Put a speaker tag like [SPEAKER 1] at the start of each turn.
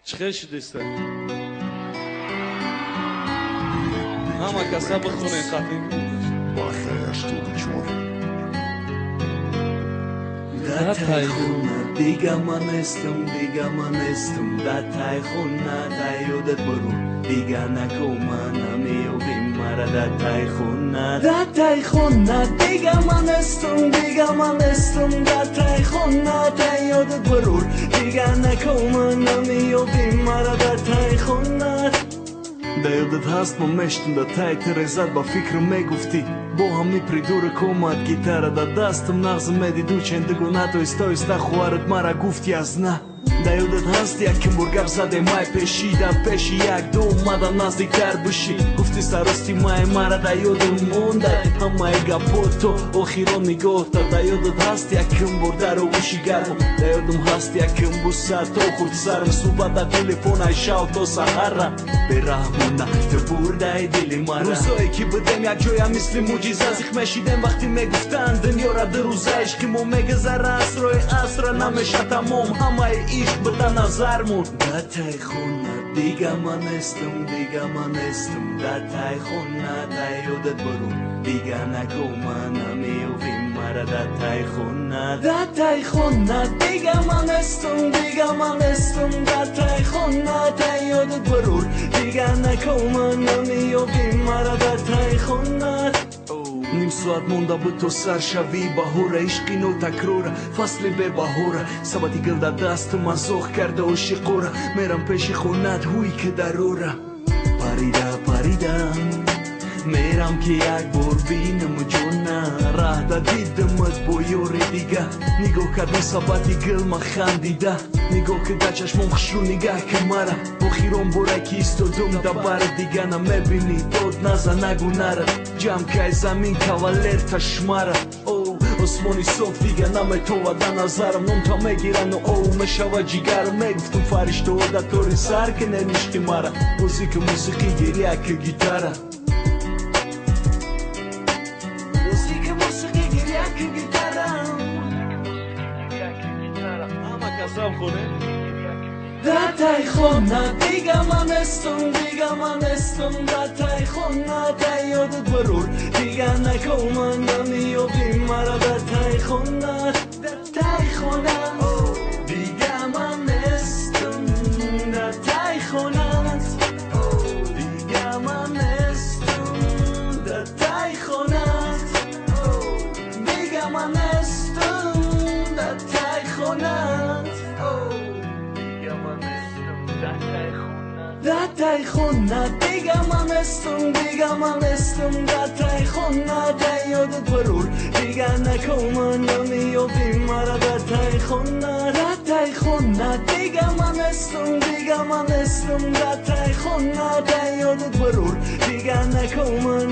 [SPEAKER 1] Чӣ шудиста? Ҳама каса бихонед қатъи.
[SPEAKER 2] Дар тай хона дига ман нестам, дига ман нестам. Дар тай хона дар ёдат буру, дига нако ман намеёбӣ мара дар тай хона. Дар тай хона дига ман нестам, дига ман нестам. Дар тай хона дар ёдат бурур, дига нако ман намеёбӣ мара дар тай хона. Да ёдат ҳаст ман мештум да тай тирезат, ба фикрм мегуфтӣ бо ҳами придурок омад гитара да дастам, нағз медиду чендугу натоиста оиста хоҳарат мара гуфти аз на. Да ёдат ҳаст яким бор гап задем май пеши да пеши як ду омадам наздиктар бишӣ, гуфти сарости май мара да ёдам мондай ҳамаи гапото охирон нигоҳта. Да ёдат ҳаст яким бор дар оғӯши гармам, да ёдам ҳаст яким буса то хурд сарам, суҳбат дар телефонай шав то саҳара. Бераҳмона ту бурдай дили мара. Рӯзое ки будем якҷоя мисли мӯъҷиза, зиқ мешидем вақте мегуфтанд дунёра ду рӯза, ишқи мо мегузара асрои асра намеша тамом, ҳамаи ишқ буда назармон. Дар тай хона дига ман нестам, дига ман нестам. Дар тай хона дар ёдат буру, дига нако ман намеёбӣ мара дар тай хона. Дар тай хона дига ман нестам, дига ман нестам. Дар тай хона дар ёдат бурур, дига нако ман намеёбӣ мара дар тай хона. Ним соат монда буд то сар шавӣ баҳора, ишқи нотакрора, фасли бебаҳора. Сабати гил дар дастам азоқ карда ошиқора, мерам пеши хонат ҳуй ки дарора. Парида паридам мерам ки як бор бинам ҷона, раҳда дидамат бо ёри дига. Нигоҳ кардам сабати гил ма хандида, нигоҳ ки дар чашмом хушрӯ нигаҳ ки мара. Охирон боре ки истодум да бар дига намебинӣ, дод наза нагу нара. Ҷамъ кай замин кавалер ташмара. О осмони соф дига наметова да назарам, номта мегирану о мешава ҷигарам. Мегуфтум фариштаҳо да тори сар ки неништи мара, бозӣ ки мусиқӣ гиря ки гитара. Мусиқӣ гиря ки гитара.
[SPEAKER 1] Ҳама касам хонед.
[SPEAKER 2] Дар тай хона дига ман нестам, дига ман нестам. Дар тай хона дар ёдат бурур, дига нако ман намеёбӣ мара дар тай хона. Дар тай хона дига ман нестам, дар тай хона дига ман нестам, дар тай хона дига ман нестам, дар тай хона. Дар тай хона дига ман нестам, дига ман нестам. Дар тай хона дар ёдат бурур, дига нако ман намеёбӣ мара дар тай хона. Дар тай хона дига ман нестам, дига ман нестам. Дар тай хона дар ёдат бурур, дига нако ман